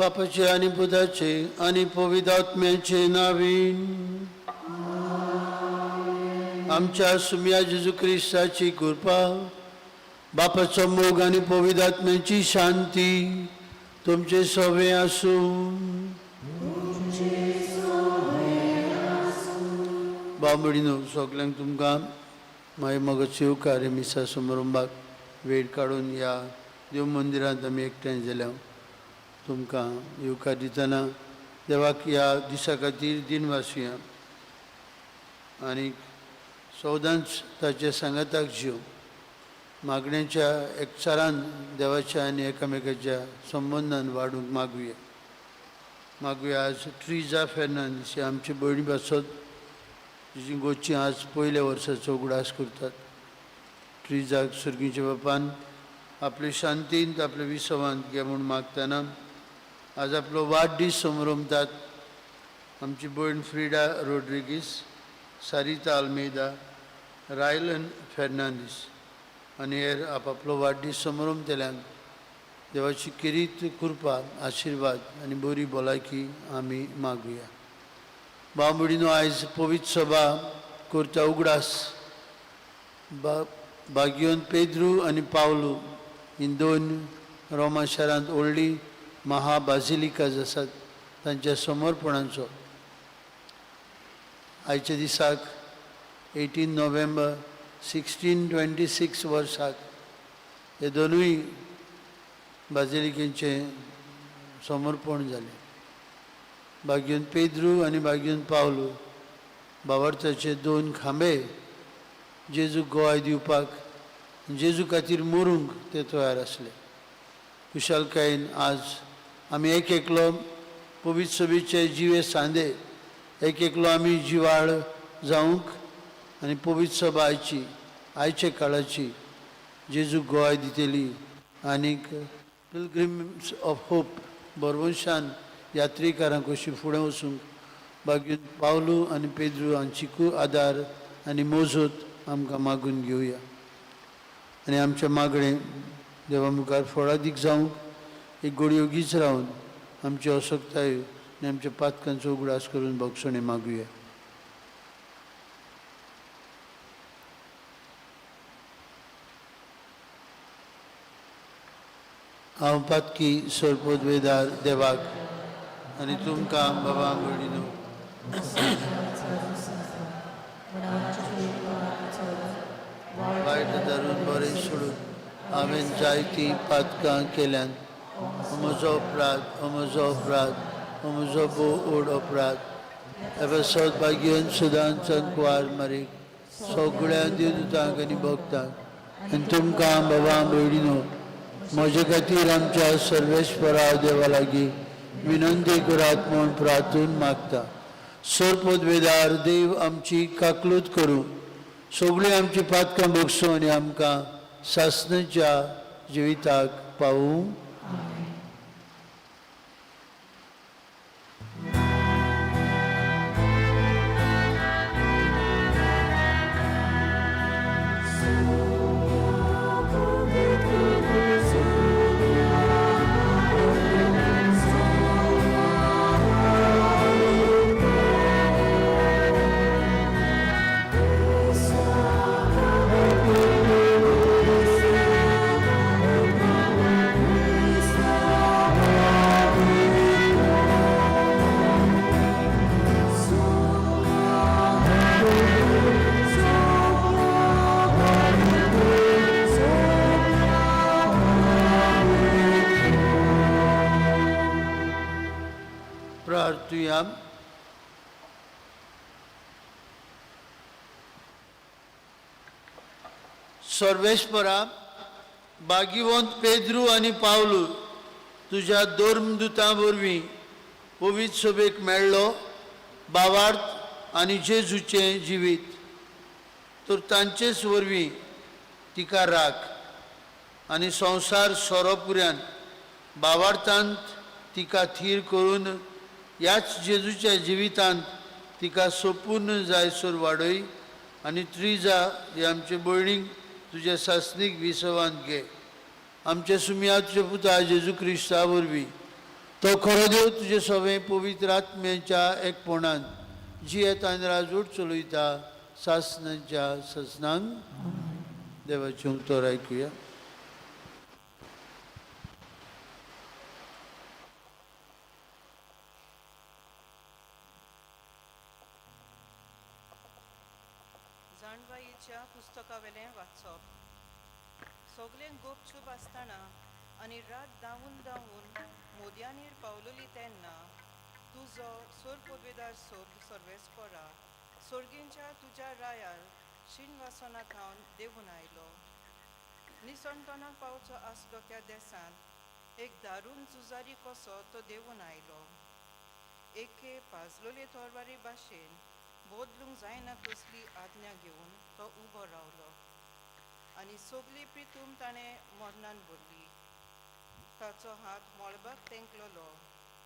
बापाचे आनी पुताचे आनी पवित्र आत्म्याचे नावीन आमच्या सुम्या जेजू क्रिस्ताची कृपा, बापाचो मोग आनी पवित्र आत्म्याची शांती तुमचे सवे आसूं। बाबडीनो सगल्यांक तुमकां मागीर मगज येवकार मिसा समारंभाक वेळ काडून ह्या देव मंदिरांत आमी एकठांय जाल्या। तुमकां येवकार दितना देवाक ह्या दिसा खातीर दिनवासुया आनी सदांच ताच्या सांगाताक जीव मागण्याच्या एकचारान देवाच्या आनी एकामेकाच्या संबंदान वाडूंक मागुया मागुया। आज ट्रिजा फेर्नांदीस ही आमची भयणी पासत जिची गोची आज पयल्या वर्साचो उगडास करतात। ट्रिजाक सुर्गीच्या बापान आपले शांतींत आपल्या विसवांत घे म्हूण मागतना आज आपलो वाडदीस समरंभतात आमची भयण फ्रिडा रोड्रिगीस, सारिता आल्मेदा, रायलन फेर्नांदीस आनी हेर आपआपलो वाडदीस समरंभतल्यांक देवाची किरीत कृपा, आशिर्वाद आनी बरी भलायकी आमी मागुया। बाबडीनो आयज पवित्र सभा करता उगडास बागियोन पेद्रू आनी पावलू ही दोन रोमा शारांत व्हडली महाबाजिलिकाज आसात तांच्या समर्पणाचो। आयच्या दिसाक 18 नोव्हेंबर 1626 वर्साक हे दोनूय बाजिलिकेंचें समर्पण जालें। बागियोन पेद्रू आनी बागियोन पावलू बावडताचे दोन खांबे जेजूक गोवाय दिवपाक, जेजू खातीर मरूंक ते तयार आसले। खुशालकायेन आज आमी एक एकलो पवित्र सभेचे जिवे सांदे एक एकलो आमी जिवाळ जावंक आनी पवित्र सभा आयची आयच्या काळाची जेजूक गोवाय दितली आनीक पिलग्रिम्स ऑफ होप बरवंशान यात्रेकारांक कशी फुडें वचूंक बागीर पावलू आनी पेद्रू हांची खूब आदार आनी मोजत आमकां मागून घेवया आनी आमचें मागणें देवा मुखार फळादीक जावंक एक गोडयोगीच रावन आमची असक्ताय आनी आमच्या पातकांचो उगडास करून भोगसणें मागुया। हांव पातकी सरपोदवेदार देवाक आनी तुमकां बाबा भयणीनो वायट धरून बरें सोडून हांवें जायतीं पातकां केल्यान। म्हजो अपराध, म्हजो अपराध, म्हजो भोव व्हड अपराध। एबसत बागेवन सदांच कुवार मारीक सगळ्या देवदूतांक आनी भक्तांक आनी तुमकां बाबा भयणीनो म्हजे खातीर आमच्या सर्वेस्परा देवा लागीं विनंती करात म्हूण प्रार्थून मागता। सरपदवेदार देव आमची काकलूत करूं, सगळीं आमची पातकां भोगसूं आनी आमकां सासणाच्या जिविताक पावूं। सर्वेस्परा बागिवंत पेद्रू आनी पावलू तुज्या धर्मदूतां वरवीं पवित्र सभेक मेळ्ळो बावार्थ आनी जेजूचें जिवीत तर तांचेच वरवीं तिका राख आनी संवसार सोरोपुऱ्यान बावार्थांत तिका थीर करून ह्याच जेजूच्या जिवितांत तिका सोपून जायसर वाडय आनी त्रिजा हे आमचे भयणीक तुज्या सासणीक विसवांत घे। आमच्या सुमया तुज्या पुता जेजू क्रिस्ता वरवीं तो खरो देव तुजे सवे पवित्र आत्म्याच्या एकपणान जियेतान राजूट चलयता सासनाच्या ससनांक. देवाचें उतर आयकुया. जाणवायेच्या पुस्तकावेलें वाचप. सगळें गोपचूप आसतना आनी रात धांवून धांवून मोदयांनीर पावलोली तेन्ना तुजो सोर पदवेदार सोब सर्वेस्परा सोर्गींच्या तुज्या रायार शिनवासना थावन देवून आयलो. निसणटनाक पावचो आसलो त्या देसांत एक दारून झुजारी कसो तो देवून आयलो. एके पाजलोले तोरवारी भाशेन बदलूंक जायना तसली आज्ञा घेवन तो उबो रावलो आनी सगली प्रितूम ताणें मरणान भरली. ताचो हात मळबाक तेंकलोलो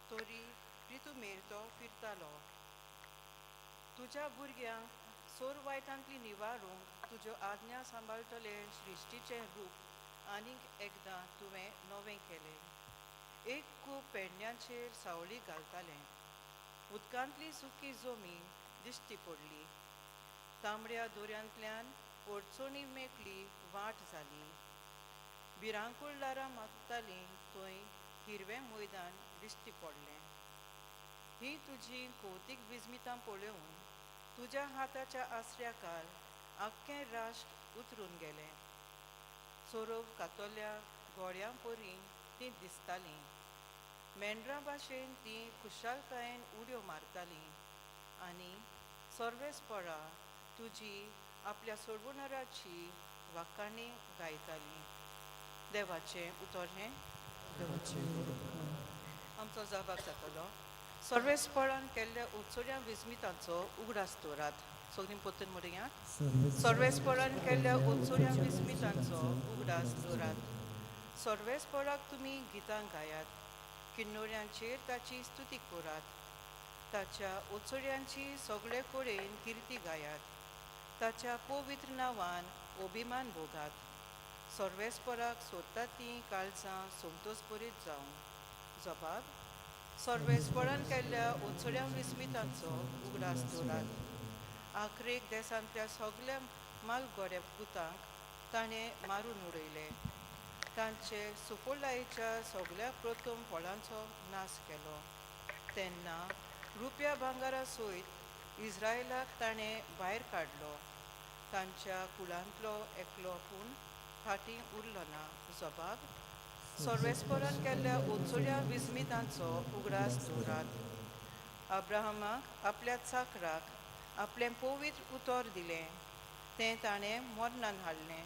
तरी प्रितुमेर तो फिरतालो. तुज्या भुरग्यांक सोर वायटांतली निवारूंक तुज्यो आज्ञा सांबाळटले सृश्टीचें रूप आनीक एकदां तुवें नवें केलें. एक कूप पेडण्याचेर सावळी घालतालें. उदकांतली सुकी जमीन दिश्टी पडली. तांबड्या दोऱ्यांतल्यान अडचणी मेकळी वाट जाली. भिरांकूळ ल्हारां मागतालीं थंय हिरवें मैदान दिश्टी पडलें. ही तुजी कौतीक विस्मितां पळोवन तुज्या हाताच्या आसऱ्याकार आख्खें राष्ट्र उतरून गेलें. सोरोप कातोल्या घोड्यां परी तीं दिसतालीं. मेंढरां भाशेन तीं खुशालकायेन उडयो मारतालीं आनी सर्वेस्परा तुजी आपल्या सोडवणाराची वाखाणी गायतालीं. देवाचें उतर हें. आमचो जबाब जातलो. सर्वेस्परान केल्ल्या उत्सर्या विस्मितांचो उगडास दवरात. सगळीं परतून म्हणया. सर्वेस्परान केल्ल्या उत्सर्या विस्मितांचो उगडास दवरात. सर्वेस्पराक तुमी गितां गायात. किन्नोऱ्यांचेर ताची स्तुती करात. ताच्या उत्सर्यांची सगळे कडेन किर्ती गायात. ताच्या पवित्र नांवान अभिमान भोगात. सर्वेस्पराक सोदता तीं काळजां संतोष बरीत जावं. जबाब. सर्वेस्परान केल्ल्या उत्सर्या विस्मितांचो उगडास दवरात. आखरेक देसांतल्या सगल्या मालगोड्या पुतांक ताणें मारून उडयले. तांचे सुपोलायेच्या सगल्या प्रथम फळांचो नाश केलो. तेन्ना रुपया भांगरा सयत इस्रायलाक ताणें भायर काडलो. तांच्या कुळांतलो एकलो पूण फाटीं उरलो ना. जबाब. सर्वेस्परान केल्ल्या उत्सर्या विस्मितांचो उगडास दवरात. अब्राहमाक आपल्या चाकराक आपलें पवित्र उतर दिलें. तें ताणें मरणान हाडलें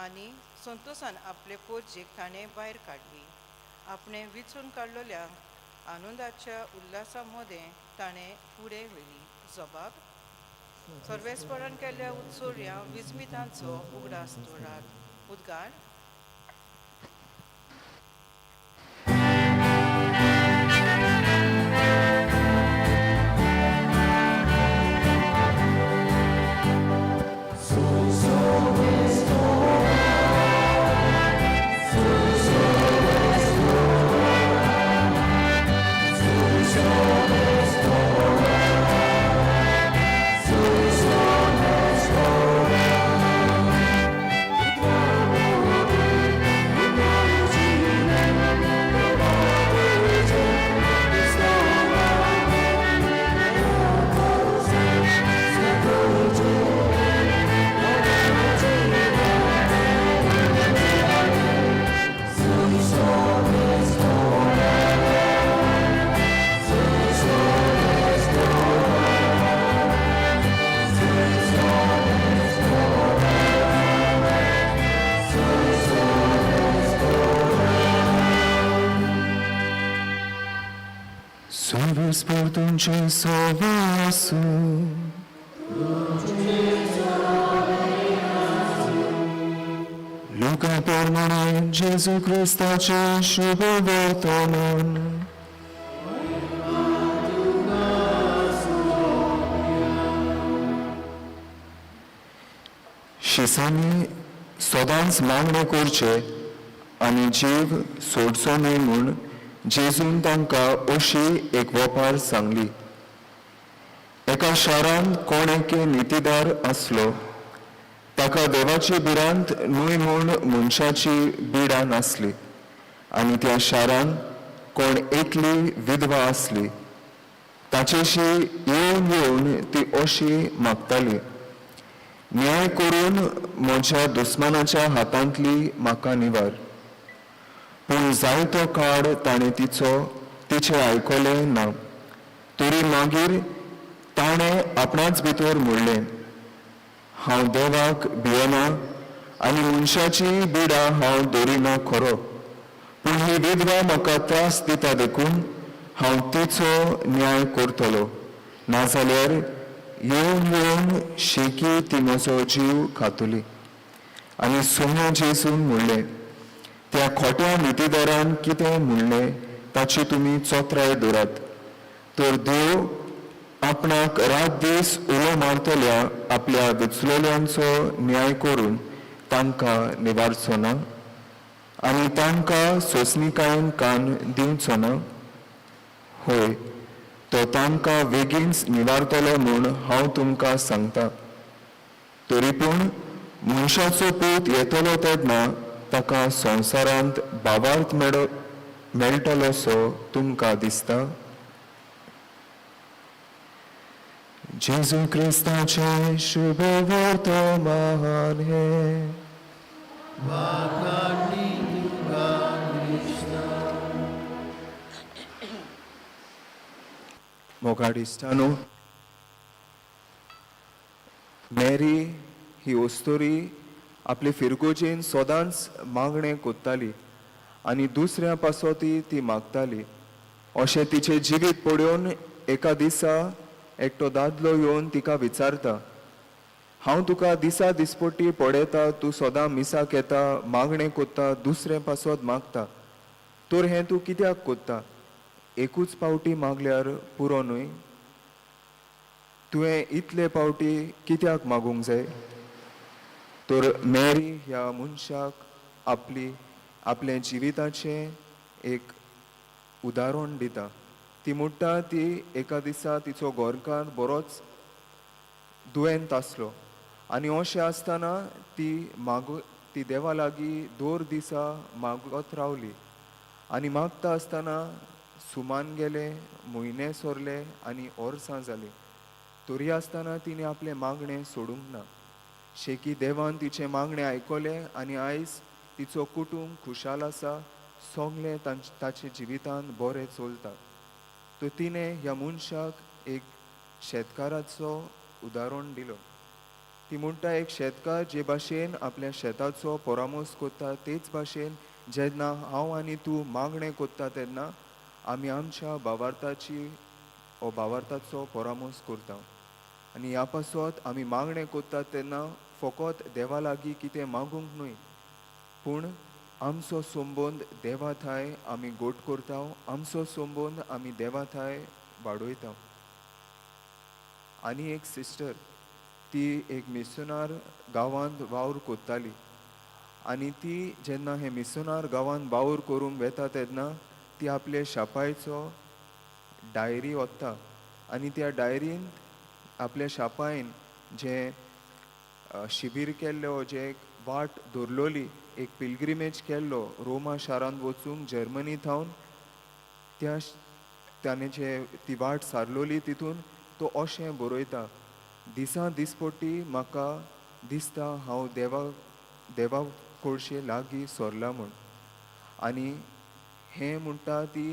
आनी संतोसान आपले पोरजेक ताणें भायर काडली. आपणें विचून काडलोल्यांक आनंदाच्या उल्हासा मदें ताणें फुडें व्हेली. जबाब. सर्वेस्परान केल्ल्या उत्सर्या विस्मितांचो उगडास दवरात. उद्गार. Salves portunce salvasu. Luca permane Gesù Cristace șubovotomon. शिसांनी सदांच मागणें करचें आनी जीव सोडचो न्हय म्हूण जेजून तांकां अशी एक वोपार सांगली. एका शारांत कोण एके नितीदार आसलो. ताका देवाची भिरांत न्हय म्हूण मनशाची बिडा नासली आनी त्या शारांत कोण एकली विधवा आसली. ताचेशी येवन येवन ती अशी मागताली, न्याय करून म्हज्या दुस्मानाच्या हातांतली म्हाका निवार. पूण जायतो काळ ताणें तिचें आयकलें ना. तरी मागीर ताणें आपणाच भितर म्हणलें, हांव देवाक भियेना आनी मनशाची बिडा हांव दवरिना खरो, पूण ही विधवा म्हाका त्रास दिता देखून हांव तिचो न्याय करतलो, नाजाल्यार येवन येवन शेकी ती म्हजो जीव खातली. आनी सोम्या जेजून म्हणलें, त्या खोट्या नितीदारान कितें म्हणलें ताची तुमी चोत्राय दवरात. तर देव आपणाक रात दीस उलो मारतल्या आपल्या विचलोल्यांचो न्याय करून तांकां निवारचो ना आनी तांकां सोंसणीकायेन कान दिवचो ना? होय, तो तांकां बेगीनच निवारतलो म्हूण हांव तुमकां सांगता. तरी पूण मनशाचो पूत येतलो तेन्ना ताका संवसारांत भावार्थ मेळटलोसो तुमकां दिसता? जेजू क्रिस्ताचें शुभ वर्तमान हें. मोगाड इश्टानो, मॅरी ही अस्तुरी आपले फिरगोजेन सदांच मागणें कोत्ताली आनी दुसऱ्या पासोती ती मागताली. अशें तिचें जिवीत पळोवन एका दिसा एकटो दादलो येवन तिका विचारता, हांव तुका दिसा दिसपट्टी पळयता, तूं सदां मिसाक येता, मागणें कोत्ता, दुसरें पासत मागता, तर हें तूं कित्याक कोत्ता? एकूच पावटी मागल्यार पुरो न्हय? तुवें इतले पावटी कित्याक मागूंक जाय? तर मॅरी ह्या मनशाक आपली आपल्या जिविताचें एक उदाहरण दिता. ती म्हणटा ती एका दिसा तिचो गोरकार बरोच दुयेंत आसलो आनी अशें आसतना ती देवा लागीं दर दिसा मागत रावली आनी मागता आसतना सुमान गेले, म्हयने सरले आनी वर्सां जालीं. तरी आसतना तिणें आपलें मागणें सोडूंक ना. शेकी देवान तिचें मागणें आयकलें आनी आयज तिचो कुटूंब खुशाल आसा, सगळें ताचे जिवितांत बरें चलता. तर तिणें ह्या मनशाक एक शेतकाराचो उदाहरण दिलो. ती म्हणटा, एक शेतकार जे भाशेन आपल्या शेताचो परामोस करता तेच भाशेन जेन्ना हांव आनी तूं मागणें करता तेन्ना आमी आमच्या भावार्थाची ओ भावार्थाचो परामोस करता. आनी ह्या पासत आमी मागणें करतात तेन्ना फकत देवा लागीं कितें मागूंक न्हय, पूण आमचो संबंद देवा थाय आमी गोट करता, आमचो संबंद आमी देवा थाय वाडयता. आनी एक सिस्टर ती एक मिसनार गांवांत वावर करताली आनी ती जेन्ना हे मिसनार गांवांत वावर करूंक वेता तेन्ना ती आपले शापायचो डायरी ओत्ता आनी त्या डायरींत आपल्या शापायन जें शिबीर केल्लो, जें वाट दवरलोली, एक पिलग्रिमेज केल्लो रोमा शारांत वचूंक जर्मनी थावन, त्या ताणें जे ती वाट सारलोली तितून तो अशें बरयता, दिसा दिसपट्टी म्हाका दिसता हांव देवा कडशे लागीं सरला म्हूण. आनी हें म्हणटा ती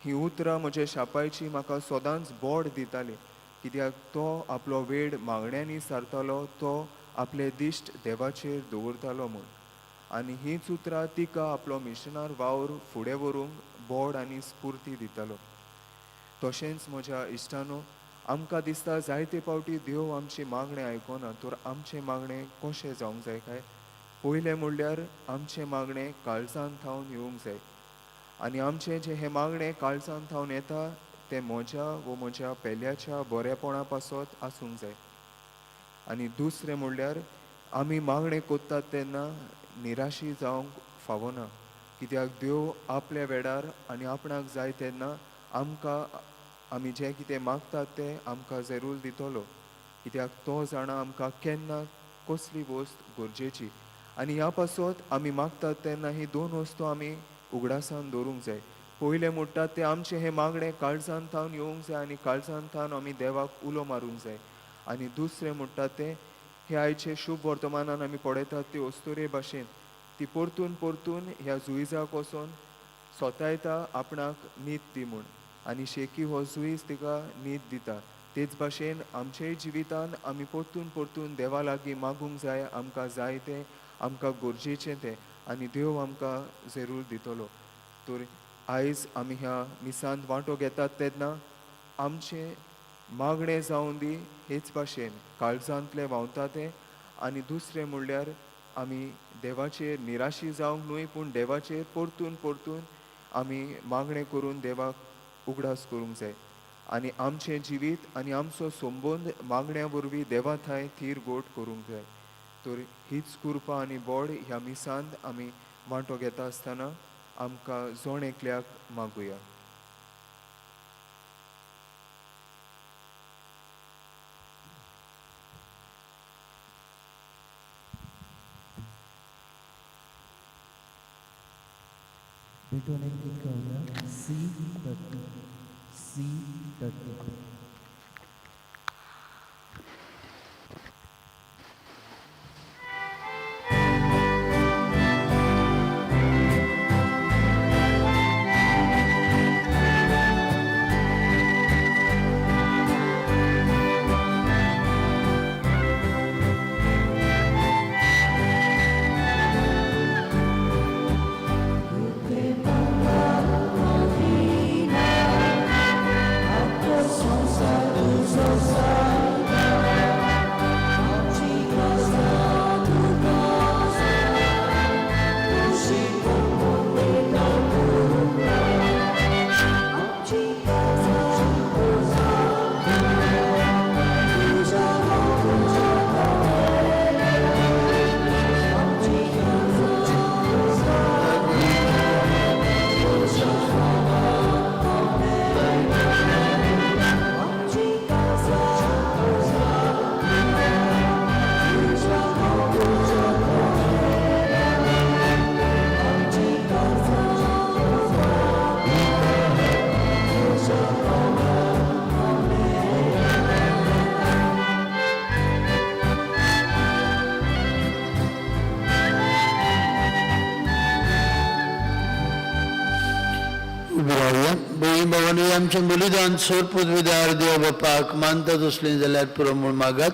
ही उतरां म्हज्या शापायची म्हाका सदांच बोड दिताली, कित्याक तो आपलो वेळ मागण्यांनी सारतालो, तो आपले दिश्ट देवाचेर दवरतालो म्हूण. आनी हीच उतरां तिका आपलो मिशनार वावर फुडें व्हरूंक बोड आनी स्फुर्ती दितालो. तशेंच म्हज्या इश्टानो, आमकां दिसता जायते फावटी देव आमची मागणें आयकना, तर आमचें मागणें कशें जावंक जाय काय? पयलें म्हणल्यार आमचें मागणें काळजान थावन येवंक जाय आनी आमचें जें हें मागणें काळजान थावन येता तें म्हज्या वो म्हज्या पेल्याच्या बरेपणा पासत आसूंक जाय. आनी दुसरें म्हणल्यार आमी मागणें करतात तेन्ना निराशी जावंक फावना. कित्याक देव आपल्या वेळार आनी आपणाक जाय तेन्ना आमकां आमी जें कितें मागतात तें आमकां जरूर दितलो. कित्याक तो जाणा आमकां केन्ना कसली वस्त गरजेची. आनी ह्या पासत आमी मागतात तेन्ना ही दोन वस्तू आमी उगडासान दवरूंक जाय. पयलें म्हणटात तें आमचें हें मागणें काळजान थावन येवंक जाय आनी काळजान थावन आमी देवाक उलो मारूंक जाय. आनी दुसरें म्हणटात तें हे आयचे शुभ वर्तमानान आमी पळयतात ते अस्तुरे भाशेन ती परतून परतून ह्या जुईजाक वचोन सोतायता आपणाक न्हीद दी म्हूण आनी शेकी हो जुईज तिका न्हीद दिता. तेच भाशेन आमचेय जिवितान आमी परतून परतून देवा लागीं मागूंक जाय आमकां जाय तें, आमकां गरजेचें तें, आनी देव आमकां जरूर दितलो. तर आयज आमी ह्या मिसांत वांटो घेतात तेन्ना आमचें मागणें जावं दी हेच भाशेन काळजांतलें व्हांवता तें. आनी दुसरें म्हणल्यार आमी देवाचेर निराशी जावंक न्हय पूण देवाचेर परतून परतून आमी मागणें करून देवाक उगडास करूंक जाय. आनी आमचें जिवीत आनी आमचो संबंद मागण्या वरवीं देवा थंय थीर गोट करूंक जाय. तर हीच कृपा आनी बोड ह्या मिसांत आमी वांटो घेता आसतना आमकां जण एकल्याक मागुया. भेटून एक गीत गाऊया. C 30, C 30. भयणी भावांनी आमचें बलिदान सोर पदवीदार देव बापाक मानता तसलें जाल्यार पुरो म्हूण मागात.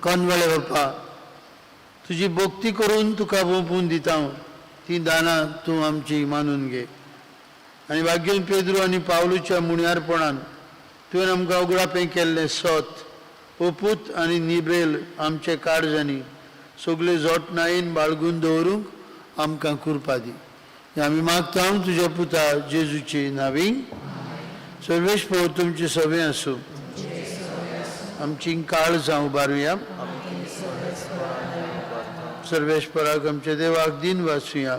कोनवाळे बापा तुजी भक्ती करून तुका ओंपून दिता ती दानां तूं आमची मानून घे. आनी भाग्यन पेद्रू आनी पावलूच्या मुण्यारपणान तुवें आमकां उगडापें केल्लें सत ओपूत आनी निब्रेल आमचे काळजांनी सगळे जोटनायेन बाळगून दवरूंक आमकां कृपा दी. आमी मागता तुज्या पुता जेजूची नावी. सर्वेश तुमची सगळें आसूं. आमची काळजां उबारुया. सर्वेश्वराक आमच्या देवाक दिन वाचुया.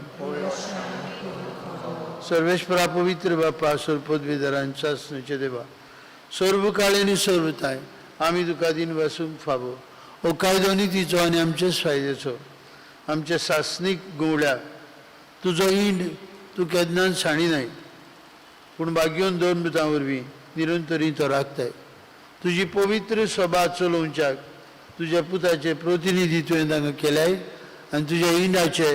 सर्वेश्वरा पवित्र बापा सरपदवेदारान सासणाचे देवा सर्व काळ आनी सर्वताय आमी तुका दिन वासूंक फावो. हो कायदो नितीचो आनी आमचेच फायद्याचो आमच्या सासणीक गवळ्या तुजो इंड तूं केन्नाच सांडिनाय पूण भाग्योन दोन बुतां वरवीं निरंतरी तो राखताय. तुजी पवित्र सभा चलोवच्याक तुज्या पुताचे प्रतिनिधी तुवें तांकां केल्याय आनी तुज्या इंडाचे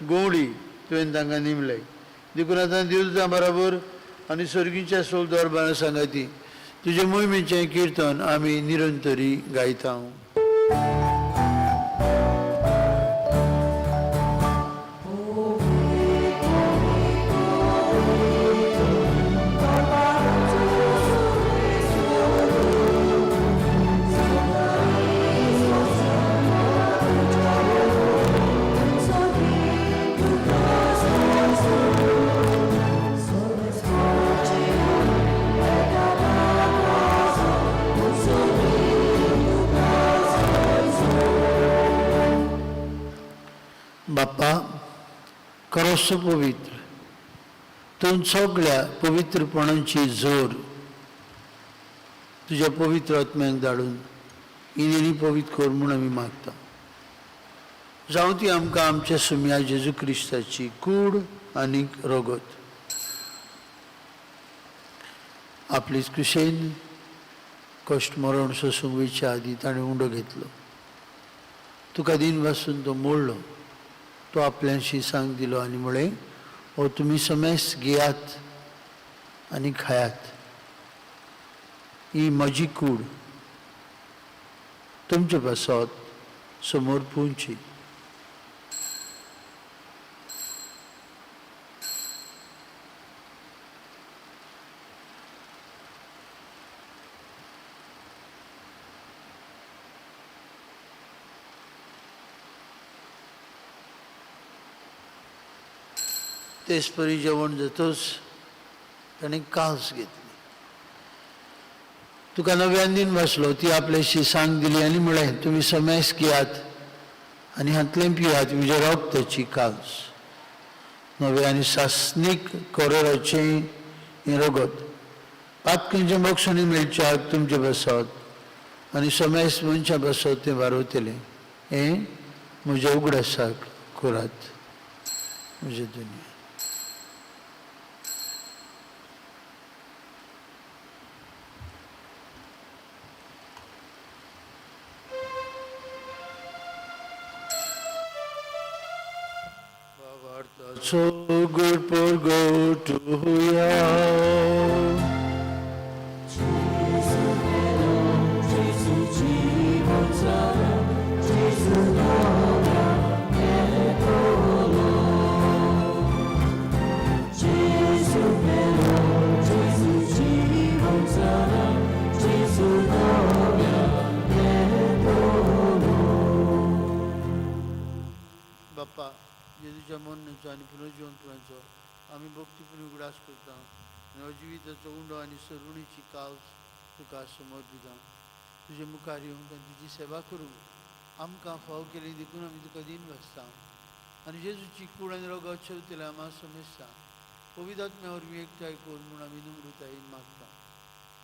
गवळी तुवें तांकां निमले. देखून आतां देवदूतां बराबर आनी सर्गीच्या सोल सांगाती तुजे मोहिमेचें किर्तन आमी निरंतरी गायता. असो पवित्र, तूं सगळ्या पवित्रपणाची जोर तुज्या पवित्र आत्म्याक धाडून इनी पवित्र कर म्हूण आमी मागता. जावं ती आमकां आमच्या सुम्या जेजू क्रिस्ताची कूड आनी रगत. आपलीच कुशेन कश्ट मरण सोसूंक वयच्या आदीं ताणें उंडो घेतलो, तुका दिन वासून तो मोडलो, तो आपल्याशी सांग दिलो आनी म्हळें, हो तुमी समेस घेयात आनी खायात, ही म्हजी कूड तुमचे पासत समोर पुंची. तेच परी जेवण जातच ताणें कास घेतली, तुका नव्यान दिन बसलो, ती आपल्याशी सांग दिली आनी म्हळें, तुमी समेस घेयात आनी हातलें पियात, म्हज्या रक्ताची कास, नव्या आनी सासणीक करोराचें हें रगत, पातकांचें बक्षणी मेळच्याक तुमचे बसत आनी समेस मनशां बसत तें वारवतलें, हें म्हज्या उगडासाक करात. म्हजें दुनिया. So good for go to Yah. बाप्पा जेजूच्या मरणाचो आनी पुनर्जिवंतपणाचो आमी भक्तीपूर्ण उगडास करता आनी हो जिविताचो उंडो आनी सरुणीची कावस तुका समर्पिता. तुजे मुखार येवंक आनी तुजी सेवा करूंक आमकां फाव केली देखून आमी तुका दीन भासता आनी जेजूची कूड आनी रगत शेवतले आमा समेस्ता पवित्र आत्म्या वरवीं एकठांय कर म्हूण आमी नम्रतायेन मागता.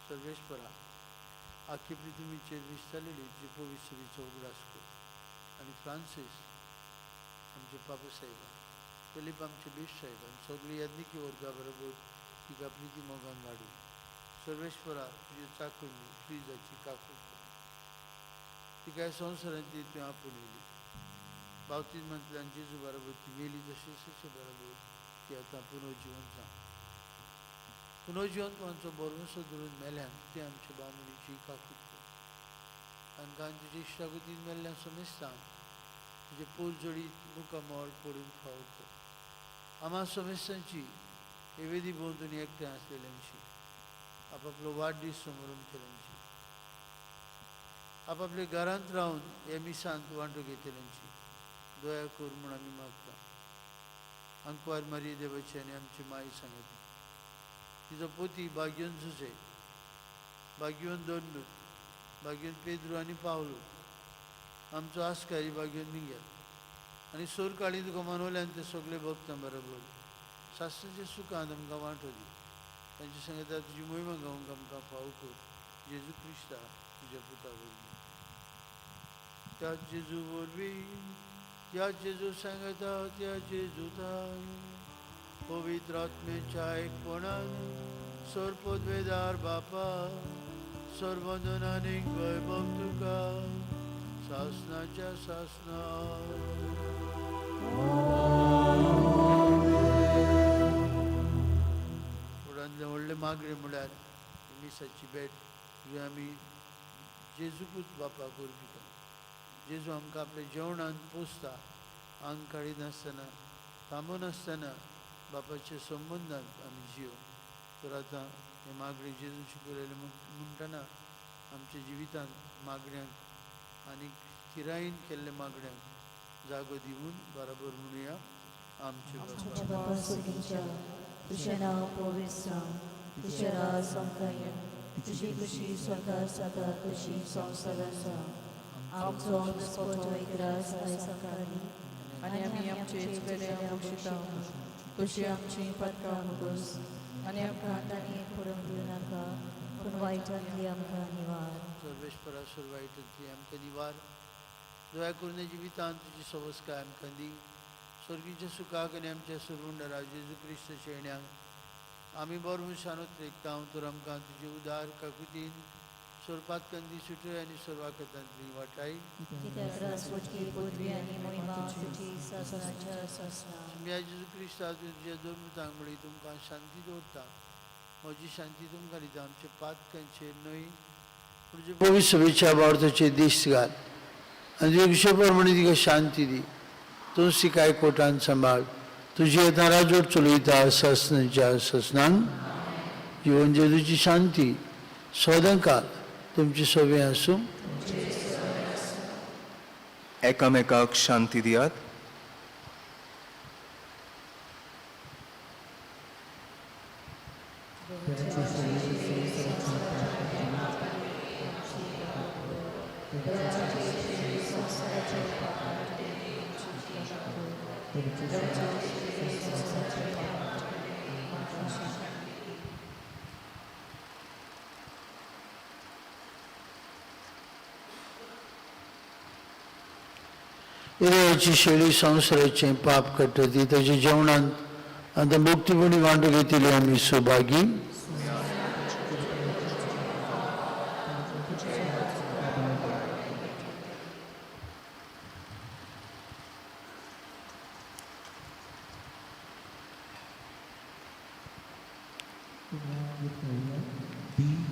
सर्वेस्परा आख्खी पृथ्वीचेर विस्तारलेली तुजी पवित्र उगडास कर आनी फ्रांसीस आमचे पापा साहेबान, फिलीप आमचे बीश साहेबान, सगळी याज्ञिकी वर्गा बरोबर तिका प्रिती मोगान वाडून सर्वेश्वरा तुजे चाकून प्रिजाची काकूट तिका संवसारांतली तुवें आपूण येयली. बावतीजमांतल्यान जेजू बरोबर ती मेली तशेंच बरोबर ती आतां पुनर्जिवंत जावं. पुनर्जिवंतपणाचो भरवंसो धरून मेल्यान ती आमच्या बामणीची काकूट कर. तांकां तुजे इश्टागतीन मेल्ल्यान समेस्तांक तुजे पोल जोडी मुखामळ पडून फावतो. आमा समेस्तांची एवेदी भोंवतणी एकठांय आसलेल्यांची आपापलो वाडदीस समोरून केल्यांची आपापल्या घरांत रावन हे मिसांत वांटो घेतल्यांची दया कर म्हूण आमी मागता. आंकवार मारी देवाची आनी आमची माई सांगता, तिजो पोती भाग्यवन जुजे, भाग्यवन दोंडू, भाग्यवन पेद्रू आनी पावलू, आमचो आस्कारी भाग्यवन मिगेल आनी सोर काळी तुका मनवल्यान ते सगळे भक्तां बरोबर सासणाच्या सुखान आमकां वांटो दी. तांचे सांगता तुजी मोहिमा गावंक आमकां फाव कर जेजू क्रिस्ता तुज्या पुता वरवीं. त्या जेजू वरवीं, त्या जेजू सांगता, त्या जेजू ताय पवित्र आत्म्याच्या एकपणान सर्पद्वेदार बापा सर्वंदन आनी वैभव तुका सासणाच्या सासणा. व्हडांतलें व्हडलें मागणें म्हळ्यार मिसाची भेट जी आमी जेजूकूच बापाक अर्पिता. जेजू आमकां आपल्या जेवणान पोसता, आंग काडिनासतना थांबनासतना बापाच्या संबंदांत आमी जियो. तर आतां हें मागणें जेजून शिकयलेलें म्हणटना आमच्या जिवितांत मागण्यांक आनी थिरायेन केल्ल्या मागण्यांक जागो दिवन बराबर म्हणुया. आमचे बापा स्वर्गीच्या, तुजें नांव पवित्र जावं, तुजें राज आमकां येवं, तुजी खुशी स्वर्गार जाता तशी संवसारांत जावं. आमचो दिसपटो एक रास आयज आमकां दी आनी आमी आमचे चुकलेल्या बक्षिता तशी आमची पातकां मुगोस आनी आमकां तांणी पडूंक दिवं नाका पूण वायटांतली आमकां निवार. सर्वेस्परा वायटांतली आमकां निवार. दया करून जिवितांत तुजी सवस्काय आमकां दी. स्वर्गीच्या सुखाक आनी आमच्या सुरुंडरा जेजू क्रिस्ताच्या येण्याक आमी बरो मनशानूच लेखता तर आमकां तुजी उदार काकुतीन सोरपात कंदी सुटय आनी सर्वाकतांतली वाटाय. कित्याक रासवटकी पदवी आनी मोहिमा तुजी सासणाच्या सासणा. म्या जेजू क्रिस्ता तुज्या दोन मुतांगळी तुमकां शांती दवरता. म्हजी शांती तुमकां दिता. आमचे पातकांचेर न्हय पूण तुजे पवित्र सभेच्या बावडताचेर दीस घाल आनी तुजे विशय प्रमाणे तिका शांती दी. तूं तिका कोटान सांबाळ. तुजी येता राजवट चलयता सासणाच्या सासणान. जीवन जेजूची शांती सदांकाल तुमची सवे आसूं. एकामेकाक शांती दियात. देवाची शेळी संवसाराचें पाप काडटा ती ताच्या जेवणांत आतां मुक्तीपणी वांटो घेतिल्ली आमी सुभागी. D14, D14.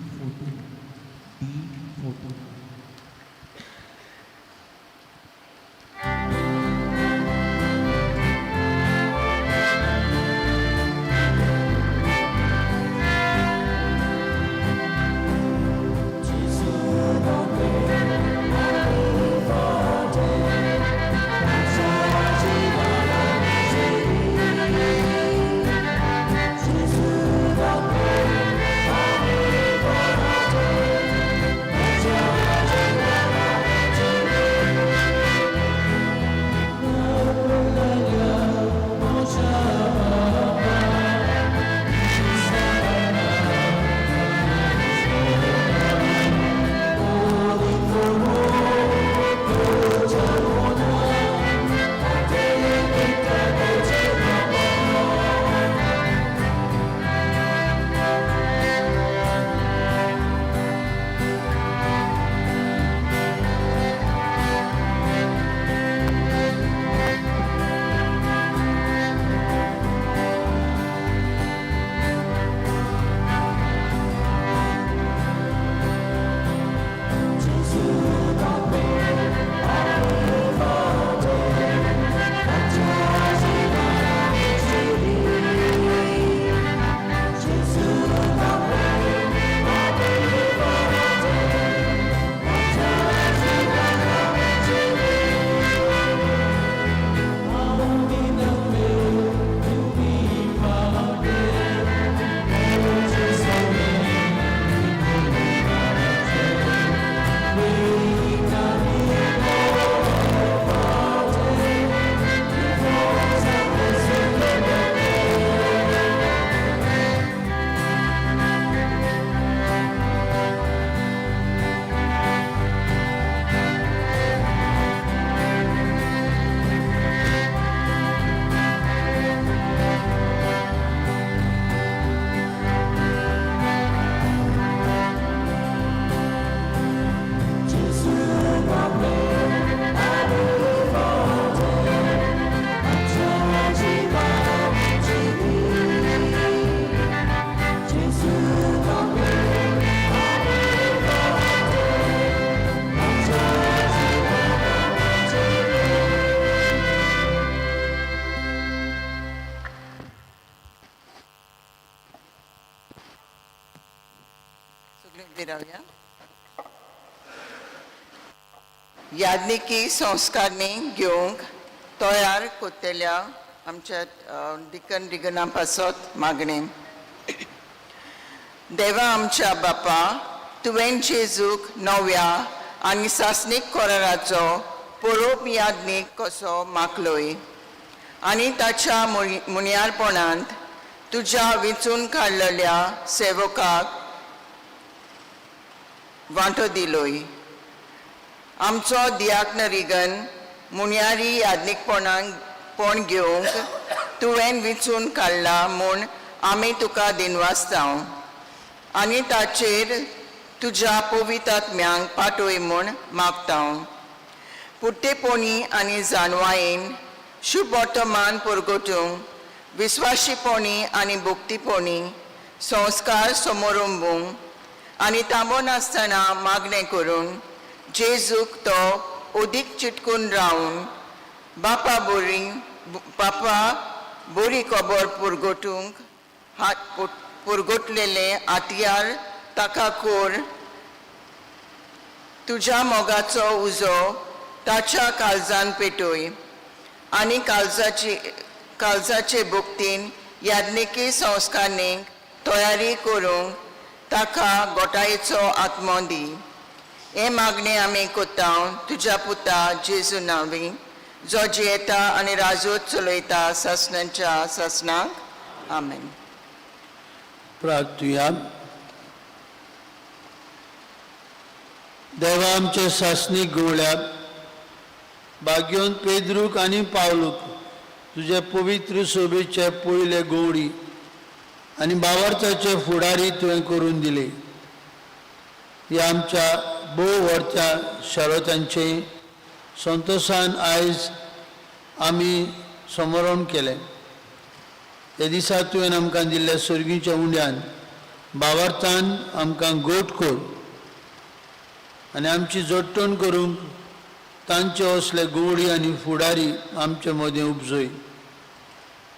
याज्ञिकी संस्कारणी घेवंक तयार कोत्तेल्या आमच्या डिकन डिगना पासत मागणें. देवा आमच्या बापा, तुवें जेजूक नव्या आनी सासणीक कोराराचो परोप याज्ञीक कसो मागलोय आनी ताच्या मुनियारपणांत तुज्या विंचून काडलेल्या सेवकाक वांटो दिलोय. आमचो दियाक्न रिगन मुनियारी याज्ञीकपणाक पण घेवंक तुवें विंचून काडला म्हूण आमी तुका दिनवासतांव आनी ताचेर तुज्या पवित्र पाठय म्हूण मागतांव. पुट्टेपणी आनी जाणवायेन शुभ वर्तमान परगटूंक विस्वाशीपणी आनी भक्तीपणी संस्कार समोरंबूंक आनी तांबो नासतना मागणें करून जेजूक तो अदीक चिटकून रावन बापा बोरी बापा बोरी खबर पुरगोटूंक हात पुरगोटलेले आतयार ताका कोर. तुज्या मोगाचो उजो ताच्या काळजान पेटय आनी काळजाची काळजाचे भक्तीन याज्ञिकी संस्कारणीक तयारी करूंक ताका गोटायेचो आत्मो दी. हें मागणें आमी कोत्ता तुज्या पुता जेजू नांवी, जो जियेता आनी राजवत चलयता सासणाच्या सासणाक. आमेन. प्रार्थुया. देवा आमच्या सासणीक गवळ्या भाग्योन पेद्रूक आनी पावलूक तुजे पवित्र सोबेचे पयले गवळी आनी बावार्थाचे फुडारी तुवें करून दिले. ह्या आमच्या भोव व्हडच्या शरतांचे संतोशान आयज आमी समरण केलें. त्या दिसा तुवें आमकां दिल्ल्या सर्गीच्या उंड्यान बावार्थान आमकां गोट कर आनी आमची जोडटण करूंक तांचे असले गोवडी आनी फुडारी आमचे मदें उपजय.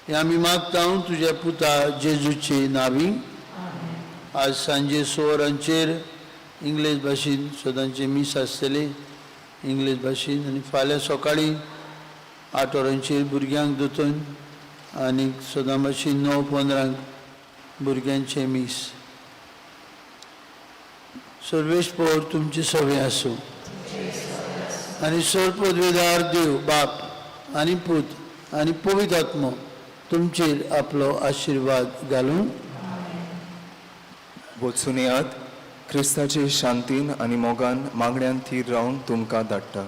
हें आमी मागता तुज्या पुता जेजूचे नावी. आज सांजे 6 वरांचेर इंग्लीश भाशेन सदांचें मीस आसतलें इंग्लीश भाशेन आनी फाल्यां सकाळीं 8 वरांचेर भुरग्यांक दोतोन आनी सदां भाशेन 9:15 भुरग्यांचें मीस. सर्वेश पोर तुमची सवय आसूं आनी सर्पद्वेदार देव बाप आनी पूत आनी पवित्र आत्मो तुमचेर आपलो आशिर्वाद घालूं. वचून येयात, क्रिस्ताचे शांतीन आनी मोगान मागण्यान थीर रावन तुमकां धाडटा.